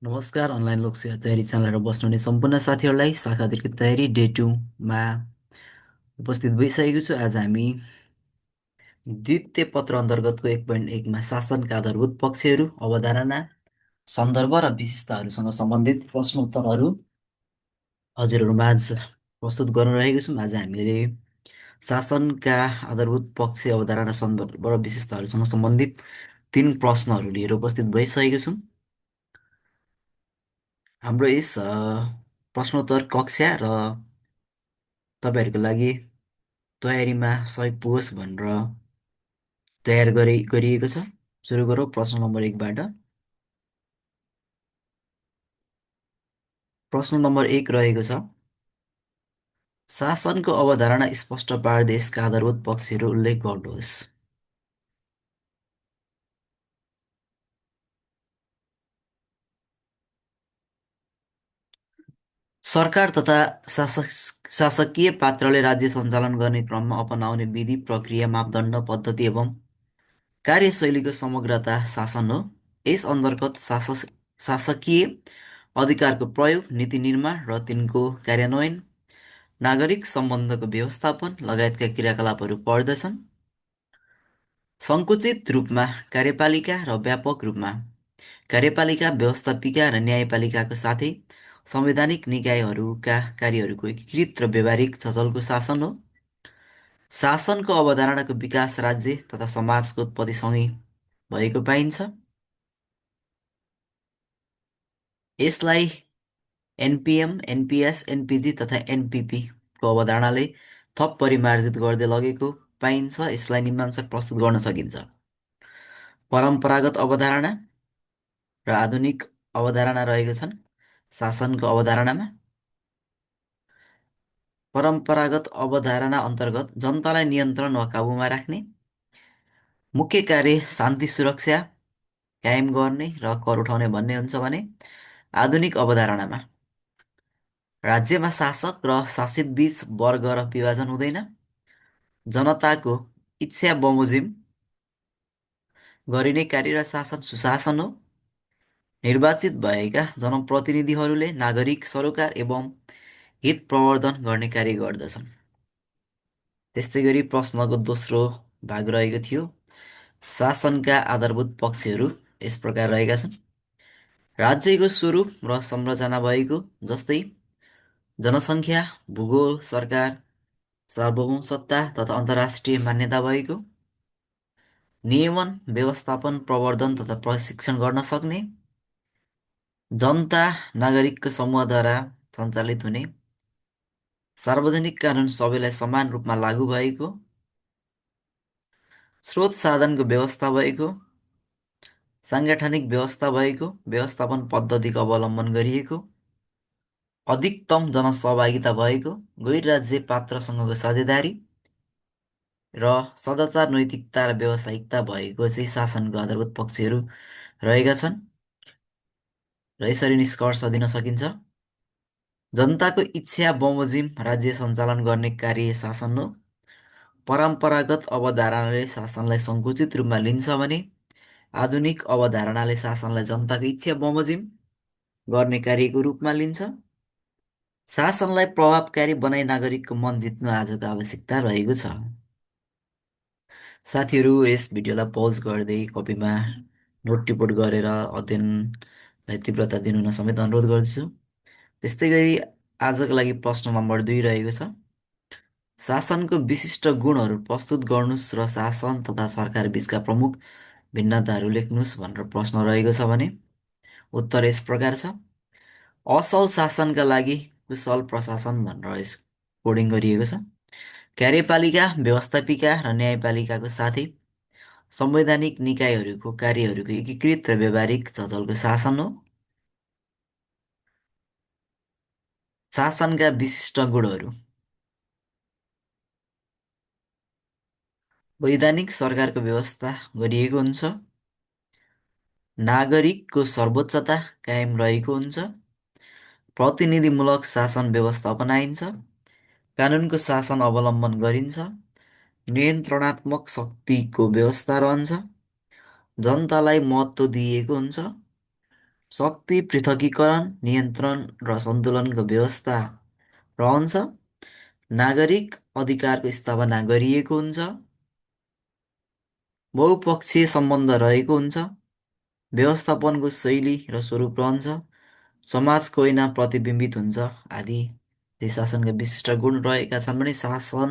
नमस्कार अनलाइन लोकसेवा तयारी च्यानलबाट बस्नुहुने सम्पूर्ण साथीहरूलाई शाखा तयारी डे 2 मा उपस्थित भइसकेको छु। आज हामी द्वितीय पत्र अन्तर्गतको 1.1मा शासनका आधारभूत पक्षहरू, अवधारणा, सन्दर्भ र विशेषताहरूसँग सम्बन्धित प्रश्नोत्तरहरू हजुरहरूमाझ प्रस्तुत गर्न रहेको छौँ। आज हामीले शासनका आधारभूत पक्ष, अवधारणा, सन्दर्भ र विशेषताहरूसँग सम्बन्धित 3 प्रश्नहरू लिएर उपस्थित भइसकेको छौँ। हाम्रो यस प्रश्नोत्तर कक्षा र तपाईँहरूको लागि तयारीमा सहयोग पुगोस् भनेर तयार गरिएको छ। सुरु गरौँ प्रश्न नम्बर 1बाट। प्रश्न नम्बर 1 रहेको छ, शासनको अवधारणा स्पष्ट पार्दै यसका आधारभूत पक्षहरू उल्लेख गर्नुहोस्। सरकार तथा शासकीय पात्रले राज्य सञ्चालन गर्ने क्रममा अपनाउने विधि, प्रक्रिया, मापदण्ड, पद्धति एवं कार्यशैलीको समग्रता शासन हो। यस अन्तर्गत शासकीय अधिकारको प्रयोग, नीति निर्माण र तिनको कार्यान्वयन, नागरिक सम्बन्धको व्यवस्थापन लगायतका क्रियाकलापहरू पर्दछन्। सङ्कुचित रूपमा कार्यपालिका र व्यापक रूपमा कार्यपालिका, व्यवस्थापिका र न्यायपालिकाको साथै संवैधानिक निकायहरूका कार्यहरूको एकीकृत र व्यावहारिक छलफलको शासन हो। शासनको अवधारणाको विकास राज्य तथा समाजको उत्पत्तिसँगै भएको पाइन्छ। यसलाई एनपिएम, एनपिएस, एनपिजी तथा एनपिपीको अवधारणाले थप परिमार्जित गर्दै लगेको पाइन्छ। यसलाई निम्नानुसार प्रस्तुत गर्न सकिन्छ। परम्परागत अवधारणा र आधुनिक अवधारणा रहेका छन्। शासनको अवधारणामा परम्परागत अवधारणा अन्तर्गत जनतालाई नियन्त्रण वा काबुमा राख्ने, मुख्य कार्य शान्ति सुरक्षा कायम गर्ने र कर उठाउने भन्ने हुन्छ भने आधुनिक अवधारणामा राज्यमा शासक र शासित बीच वर्ग र विभाजन हुँदैन। जनताको इच्छा बमोजिम गरिने कार्य र शासन सुशासन हो। निर्वाचित भएका जनप्रतिनिधिहरूले नागरिक सरोकार एवं हित प्रवर्धन गर्ने कार्य गर्दछन्। त्यस्तै गरी प्रश्नको दोस्रो भाग रहेको थियो, शासनका आधारभूत पक्षहरू यस प्रकार रहेका छन्। राज्यको स्वरूप र संरचना भएको, जस्तै जनसङ्ख्या, भूगोल, सरकार, सार्वभौम सत्ता तथा अन्तर्राष्ट्रिय मान्यता भएको, नियमन, व्यवस्थापन, प्रवर्धन तथा प्रशिक्षण गर्न सक्ने, जनता नागरिकको समूहद्वारा सञ्चालित हुने, सार्वजनिक कानुन सबैलाई समान रूपमा लागू भएको, स्रोत साधनको व्यवस्था भएको, साङ्गठनिक व्यवस्था भएको, व्यवस्थापन पद्धतिको अवलम्बन गरिएको, अधिकतम जनसहभागिता भएको, गैर-राज्य पात्रसँगको साझेदारी र सदाचार, नैतिकता र व्यावसायिकता भएको चाहिँ शासनको आधारभूत पक्षहरू रहेका छन्। र यसरी निष्कर्ष दिन सकिन्छ, जनताको इच्छा बमोजिम राज्य सञ्चालन गर्ने कार्य शासन हो। परम्परागत अवधारणाले शासनलाई सङ्कुचित रूपमा लिन्छ भने आधुनिक अवधारणाले शासनलाई जनताको इच्छा बमोजिम गर्ने कार्यको रूपमा लिन्छ। शासनलाई प्रभावकारी बनाई नागरिकको मन जित्नु आजको आवश्यकता रहेको छ। साथीहरू, यस भिडियोलाई पज गर्दै कपीमा नोट टिपोट गरेर अध्ययनलाई तीव्रता दिनु हुन समेत अनुरोध गर्दछु। त्यस्तै गरी आजको लागि प्रश्न नम्बर 2 रहेको छ, शासनको विशिष्ट गुणहरू प्रस्तुत गर्नुहोस् र शासन तथा सरकार बीचका प्रमुख भिन्नताहरू लेख्नुहोस् भनेर प्रश्न रहेको छ भने उत्तर यस प्रकार छ, असल शासनका लागि कुशल प्रशासन भनेर यस कोडिङ गरिएको छ। कार्यपालिका, व्यवस्थापिका र न्यायपालिकाको साथै संवैधानिक निकायहरूको कार्यहरूको एकीकृत र व्यावहारिक छलफलको शासन हो। शासनका विशिष्ट गुणहरू, वैधानिक सरकारको व्यवस्था गरिएको हुन्छ, नागरिकको सर्वोच्चता कायम रहेको हुन्छ, प्रतिनिधिमूलक शासन व्यवस्था अपनाइन्छ, कानुनको शासन अवलम्बन गरिन्छ, नियन्त्रणात्मक शक्तिको व्यवस्था रहन्छ, जनतालाई महत्त्व दिइएको हुन्छ, शक्ति पृथकीकरण, नियन्त्रण र सन्तुलनको व्यवस्था रहन्छ। नागरिक अधिकारको स्थापना गरिएको हुन्छ। बहुपक्षीय सम्बन्ध रहेको हुन्छ। व्यवस्थापनको शैली र स्वरूप रहन्छ। समाजको ऐना प्रतिबिम्बित हुन्छ आदि। यी शासनका विशिष्ट गुण रहेका छन् भने शासन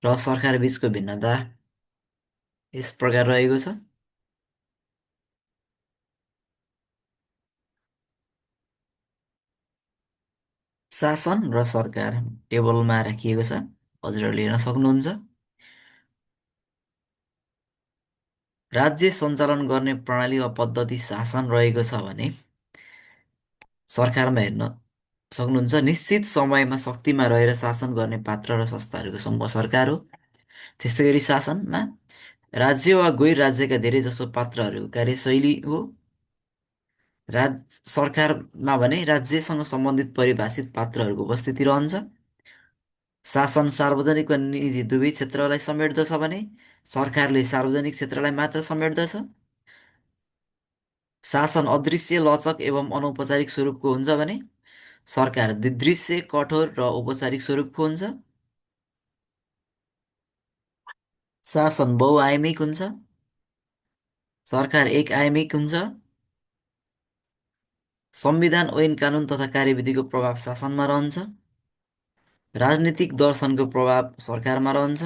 र सरकार बिचको भिन्नता यस प्रकार रहेको छ। शासन र सरकार टेबलमा राखिएको छ, हजुरहरूले हेर्न सक्नुहुन्छ। राज्य सञ्चालन गर्ने प्रणाली वा पद्धति शासन रहेको छ भने सरकारमा हेर्न सक्नुहुन्छ। निश्चित समयमा शक्तिमा रहेर शासन गर्ने पात्र र संस्थाहरूको समूह सरकार हो। त्यस्तै गरी शासनमा राज्य वा गैर राज्यका धेरैजसो पात्रहरूको कार्यशैली हो। सरकारमा भने राज्यसँग सम्बन्धित परिभाषित पात्रहरूको उपस्थिति रहन्छ। शासन सार्वजनिक वा निजी दुवै क्षेत्रलाई समेट्दछ भने सरकारले सार्वजनिक क्षेत्रलाई मात्र समेट्दछ। शासन अदृश्य, लचक एवं अनौपचारिक स्वरूपको हुन्छ भने सरकार दृश्य, कठोर र औपचारिक स्वरूपको हुन्छ। शासन बहुआयामिक हुन्छ। सरकार एक आयामिक हुन्छ। संविधान, ऐन कानुन तथा कार्यविधिको प्रभाव शासनमा रहन्छ। राजनीतिक दर्शनको प्रभाव सरकारमा रहन्छ।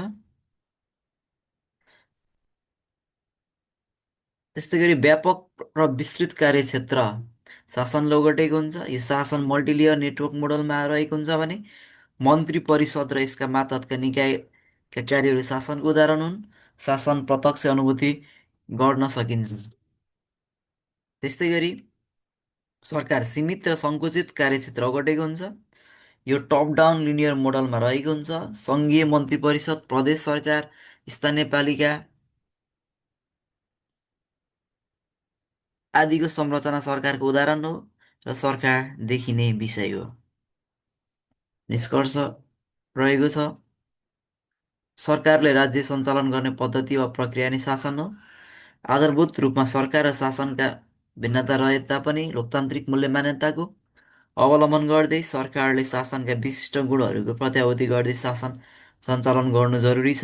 त्यस्तै गरी व्यापक र विस्तृत कार्यक्षेत्र शासनले ओगटेको हुन्छ। यो शासन मल्टिलेयर नेटवर्क मोडलमा रहेको हुन्छ भने मन्त्री परिषद र यसका मातहतका निकायका कार्यहरू शासनको उदाहरण हुन्। शासन प्रत्यक्ष अनुभूति गर्न सकिन्छ। त्यस्तै गरी सरकार सीमित र सङ्कुचित कार्यक्षेत्र ओगटेको हुन्छ। यो टप डाउन लिनियर मोडलमा रहेको हुन्छ। सङ्घीय मन्त्री परिषद, प्रदेश सरकार, स्थानीय पालिका आदिको संरचना सरकारको उदाहरण हो र सरकार देखिने विषय हो। निष्कर्ष रहेको छ, सरकारले राज्य सञ्चालन गर्ने पद्धति वा प्रक्रिया नै शासन हो। आधारभूत रूपमा सरकार र शासनका भिन्नता रहे तापनि लोकतान्त्रिक मूल्य मान्यताको अवलम्बन गर्दै सरकारले शासनका विशिष्ट गुणहरूको प्रत्याभूति गर्दै शासन सञ्चालन गर्नु जरुरी छ।